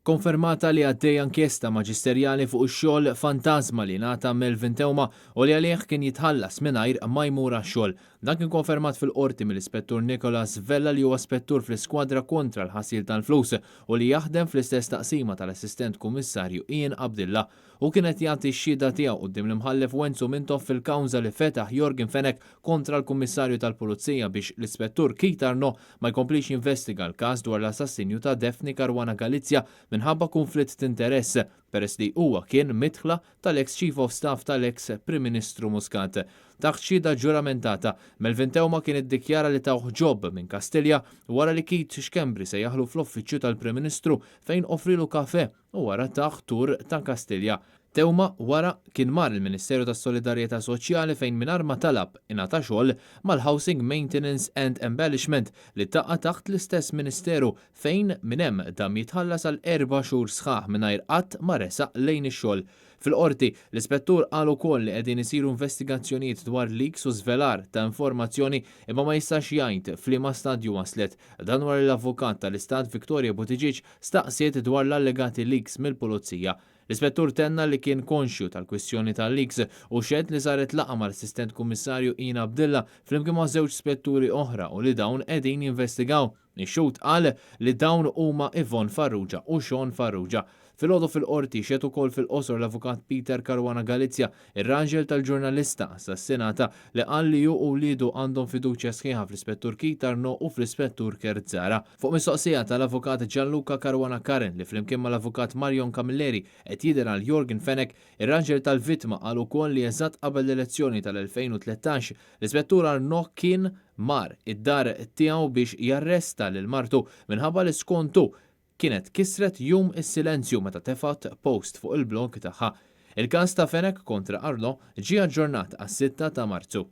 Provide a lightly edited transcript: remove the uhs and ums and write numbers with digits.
Konfermata li għaddejja inkjesta maġisterjali fuq ix-xogħol fantażma li ngħata Melvin Theuma u li għalih kien jitħallas mingħajr ma jmur għax-xogħol. Dan kien konfermat fil-Qorti mill-Ispettur Nicholas Vella li huwa spettur fl-Iskwadra kontra l-ħasil tal-flus u li jaħdem fl-istess taqsima tal-Assistent Kummissarju Ian Abdilla. Hu kien qed jagħti x-xhieda tiegħu quddiem l-Imħallef Wenzu Mintoff fil-kawża li fetaħ Yorgen Fenech kontra l-Kummissarju tal Pulizija biex l-Ispettur Keith Arnaud ma jkomplix jinvestiga l-każ dwar l-assassinju ta' Daphne Caruana Galizia minħabba kunflitt t'interess peress li huwa kien midħla tal-eks Chief of Staff tal-eks Prim Ministru Muscat. Taħt xhieda ġuramentata, Melvin Theuma kien iddikjara li tawh job minn Kastilja wara li Keith Schembri sejjaħlu fl-uffiċċju tal-Prim Ministru fejn offrilu kafe u wara tah tour ta' Kastilja. Theuma wara kien mar il-Ministeru tas-Solidarjetà Soċjali fejn mingħajr ma talab ingħata xogħol mal-Housing Maintenance and Embellishment li taqa' taħt l-istess Ministeru fejn minn hemm dam jitħallas għal 4 xhur sħaħ mingħajr qatt ma resaq lejn ix-xogħol. Fil-qorti, l-ispettur qal ukoll li qegħdin isiru investigazzjonijiet dwar leaks u żvelar ta' informazzjoni imma ma jistax jgħid f'liema stadju waslet. Dan wara l-avukat tal-Istat Victoria Buttigieg staqsiet dwar l-allegati leaks mill-pulizija. L-ispettur tenna li kien konxju tal-kwistjoni tal-leaks u xehed li saret laqgħa mal-assistent kummissarju Ian Abdilla flimkien ma' żewġ spetturi oħra u li dawn qegħdin jinvestigaw. Ix-xhud qal li dawn huma Yvonne Farrugia u Sean Farrugia. Filgħodu fil-qorti xehed ukoll fil-qosor l-avukat Peter Caruana Galizia, ir-raġel tal-ġurnalista assassinata li qal li hu u wliedu għandhom fiduċja sħiħa fl-ispettur Keith Arnaud u fl-ispettur Kurt Zahra. Fuq mistoqsija tal-avukat Gianluca Caruana Curran li flimkien mal-avukat Marion Camilleri qed jidher għal Yorgen Fenech, ir-raġel tal-vittma qal ukoll li eżatt qabel l-elezzjoni tal-2013 l-ispettur Arnaud kien mar id-dar tiegħu biex jarresta lil martu minħabba li skontu kienet kisret jum is-silenzju meta tefat post fuq il-blog tagħha. Il-każ ta' Fenech kontra Arnaud ġie aġġornat għas-6 ta' Marzu.